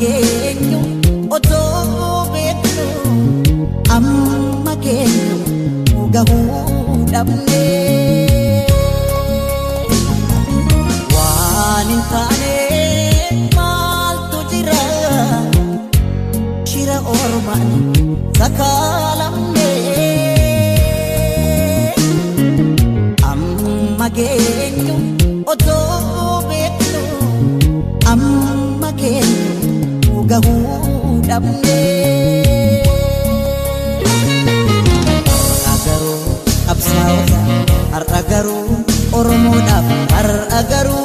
geenyu otoo beeknu, amma geenyu gahuu dhabne. Waan hin taane maaltu jira, shira ormaan sakaalamne. Amma geenyu otoo beeknu, amma geenyu gahuu dhabne. Har'a garuu qabsaa'ota, har'a garuu Oromoodhaaf, har'a garuu.